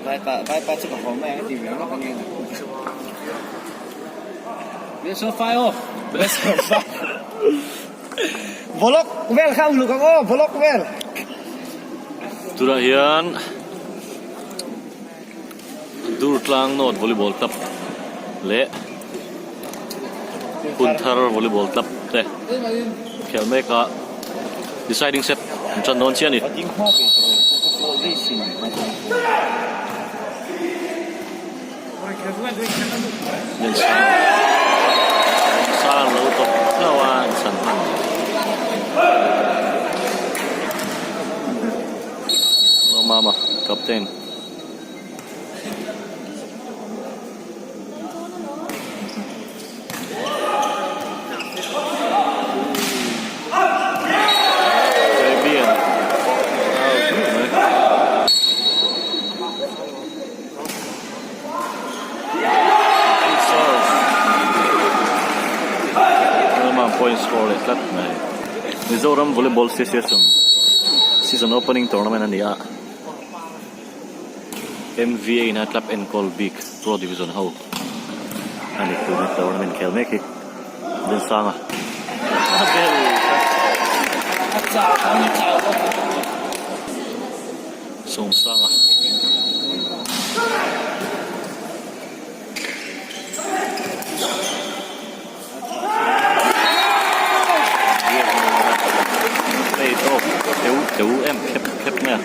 Vaipa vaipa chu ka haw mai ang a ti ve rawk a nge. Best of 5 aw. Best of 5. Vlog vel kha uluk ang aw vlog vel. Tunah hian Durtlang North Volleyball Club leh Hunthar Volleyball Club te khel mek a deciding set an tan dawn chiah a ni. Sang lo tawp hlauh a an chhan hman. Mama captain. Point score leh tlat mai. Mizoram Volleyball Association season opening tournament a ni a. MVA in a club enkawl bik Pro Division ho a ni tuna tournament khel mek hi Dinsanga a bel Sawmsanga. Hei tawk teu teu em khep khep mai a.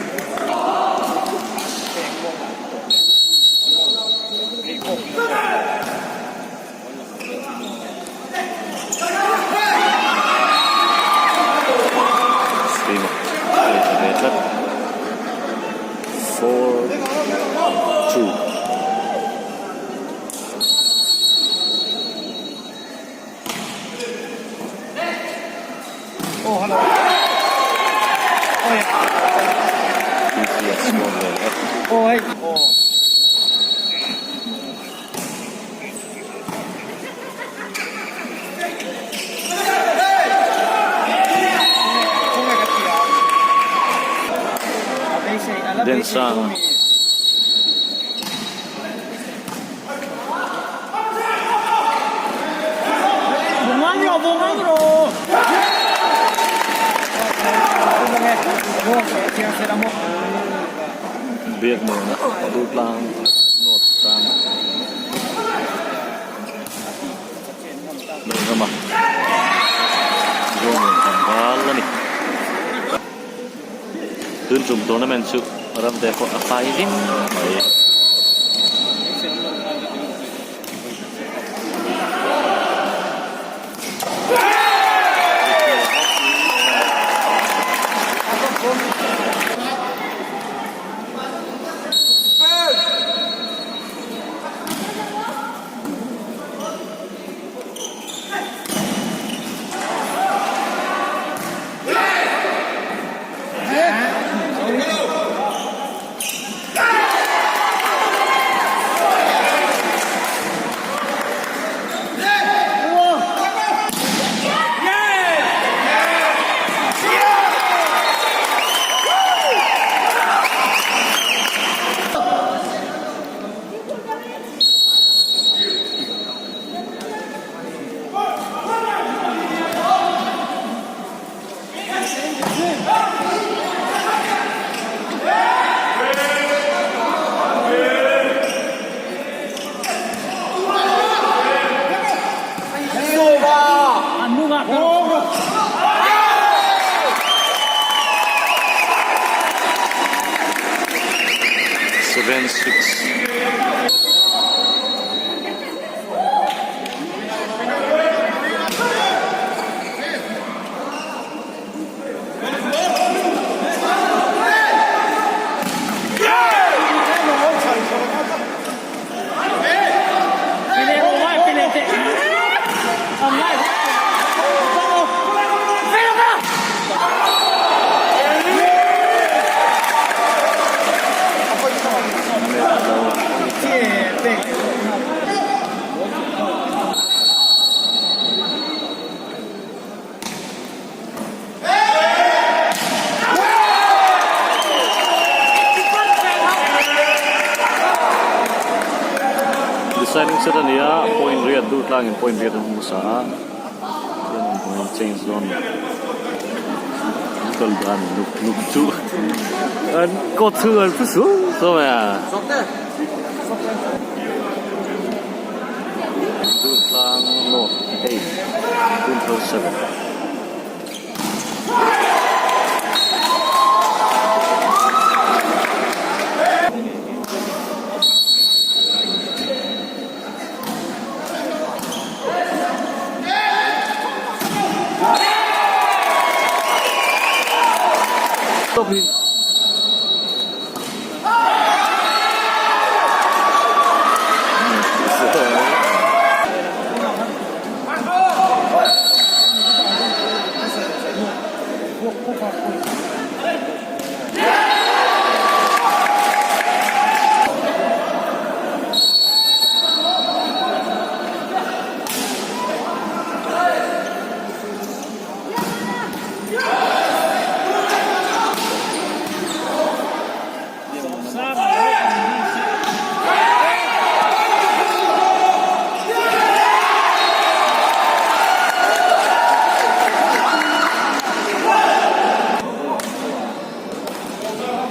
Keimah a tha ve tlat 4 2. Densang. Biakmawna Durtlang North tan Lalrama Zawngin tlangval a ni. Tun tum tournament chu ramte pawh a fai ding mai. 7-6. Deciding set a ni a, point riat Durtlangin point riat an hmu sa a, chuan an hmuh an change dawn a ni. An kal dan nuk nuk chu an kawt chu an phu suau suau mai a. Durtlang North 8, Hunthar 7.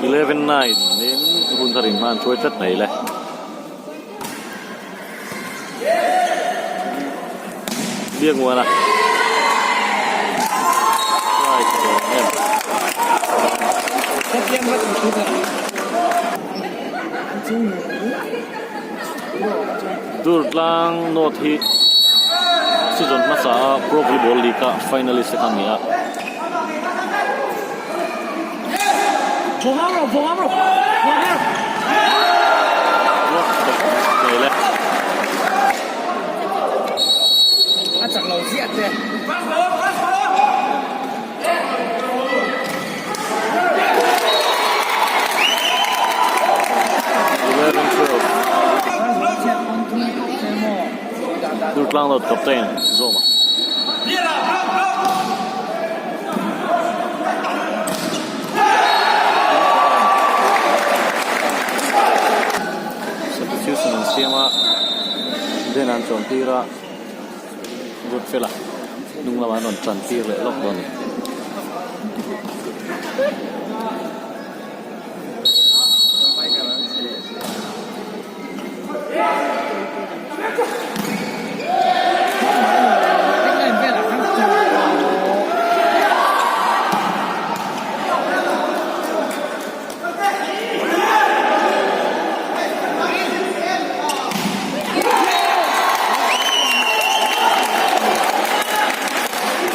11-9 in hun thar in hma an hruai tlat mai le. Biakmuana Durtlang North hi season hmasa a Pro Volleyball League a finalist te kha an ni a. Durtlang North captain Zawma. Substitution an siam a, then an chuan tir a, Goodfella hnung lamah an rawn tan tir leh lawk dawn a ni.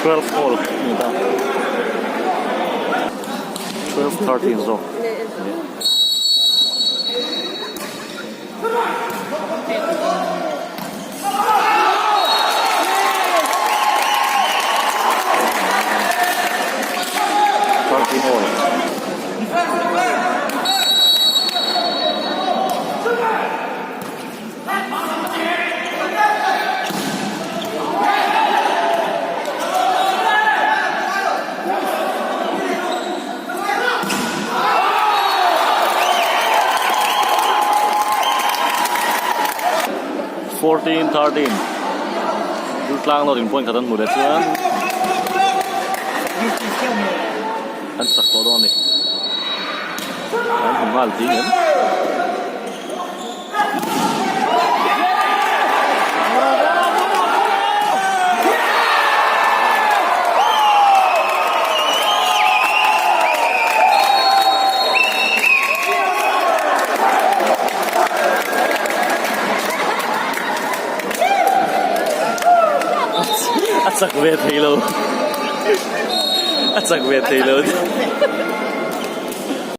12 all ni ta 12 13 zawk. 14 13 Durtlang lawr in point khat an hmu leh chuan an chak tawh dawn a ni an hmu nghal thing em. A chak ve thei lo a chak ve thei lo.